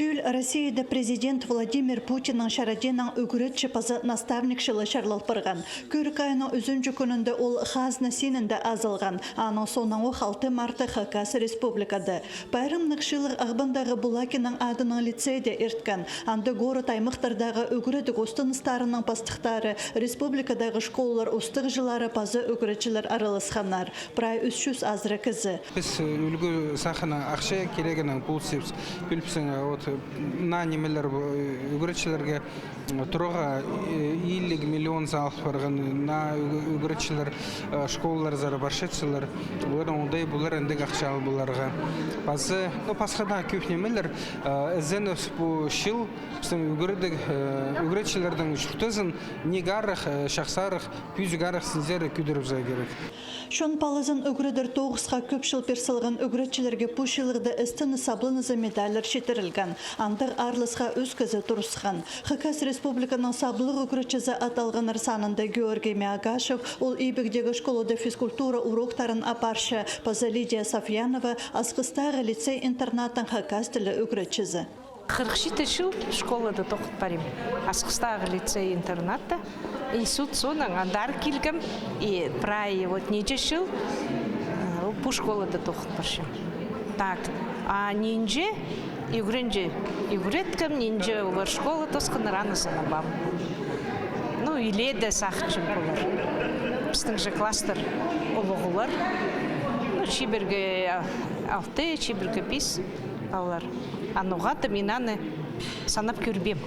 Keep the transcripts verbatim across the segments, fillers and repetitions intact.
Пӱӱл Россияда президент Владимир Путиннің чарадиинаң ӱгретчі паза наставник чылы чарлал парған. Кӧрік айының ӱзінҷі кӱнінде ол хазна синінде азылған. Аның соонаң ох алты мартта Хакас Республикада. Пайрамнығ сыйлығ Ағбандағы Булакиннің адынаң лицейде ирткен. Андағ город-аймахтардағы ӱгредіг устыныстарының пастыхтары, республикадағы школалар устағҷылары паза ӱгретчілер араласханнар. Прай ӱс чӱс азыра кізі. Піс, э, ӱлгӱ сахана ахча кирегінең полысчабыс. Піліпсің, э, вот, э, наа нимелер, э, ӱгретчілерге, э, турарға, э, илиг миллион салып парған, наа ӱг-, ӱгретчілер, э, школаларзар парчатсалар, олар оңдай полар андағ ахча алып аларға. Паза, ну, пасха даа кӧп нимелер, э, ізенібіс пу чыл, пістің ӱгредіг, э, ӱгретчілернің чуртазын ниик арах, э, чахсарах, пӱзік арах сілзер кӧдірібізерге кирек. Чон палазын ӱгредер тоғысха кӧп чыл пир салған ӱгретчілерге пу сыйлығда «Істіні сабланызы» медальлар читірілген. Андағ аарласха ӱс кізі турысхан. Хакас Республиканың саблығ ӱгретчізі аталғаннар санында Георгий Мягашев, ол Ибигдегі школада физкультура уроктарын апарча, паза Лидия Сафьянова, Асхыстағы лицей-интернаттың хакас тілі ӱгретчізі. Хырых читі чыл школада тоғын парим. Асхыстағы лицей-интернатта, институт соонаң андар килгем, и прай вот нинҷе чыл, э, пу школада тоғын парчам. Так, а нинҷе ӱгренҷі, ӱгреткем, нинҷе олар школа тоосханнар, аны санабаам. Ну, илееде сағынчам полар. Пістің же класстар улуғ олар. Ну, чибіргі, а, алты, чибіргі пис. Палалар. А ноға-да мин аны санап кӧрбеем.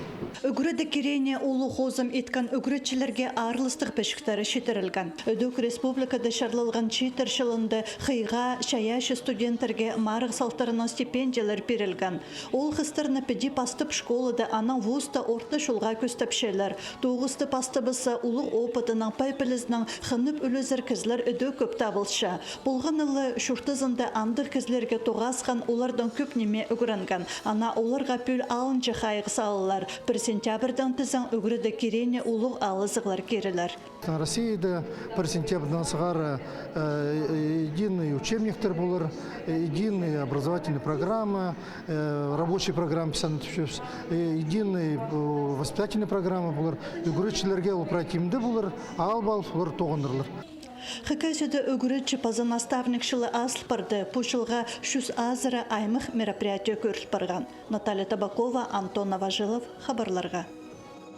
Ӱгредіг кирегіне улуғ хозым иткен ӱгретчілерге аарластығ пічіктері читірілген. Ідӧк республикада чарлалған чииттер чылында хыйға, чайаачы студенттерге марығ салтарынаң стипендиялар пирілген. Ол хыстарны піди пастап школада, анаң вузта орта чолға кӧстепчелер. Тоғысты пастабысса, улуғ опытынаң, пай пілізінең хынып ӱлезер кізілер ідӧк кӧп табылча. Полған ла, чуртазында андағ кізілерге тоғасхан, олардаң кӧп ниме ӱгренген. Ана оларға пӱӱл алынҷа хайығ салылар. Пір сентябрьдаң тізең ӱгредіг кирегіне улуғ алызығлар кирілер. Россияда пір сентябрьдаң сығара, э, единый учебниктер полар, э, единый образовательный программа, э, рабочий программа, піс аны тіпчебіс, э, единый, э, воспитательный программа полар. Ӱгретчілерге ол прай тимде полар, алып алып, олар тоғынарлар. Хакасияда ӱгретчі паза наставник чылы азыл парды. Пу чылға чӱс азыра аймах мероприятие кӧріл парған. Наталья Табакова, Антон Новожилов, хабарларға.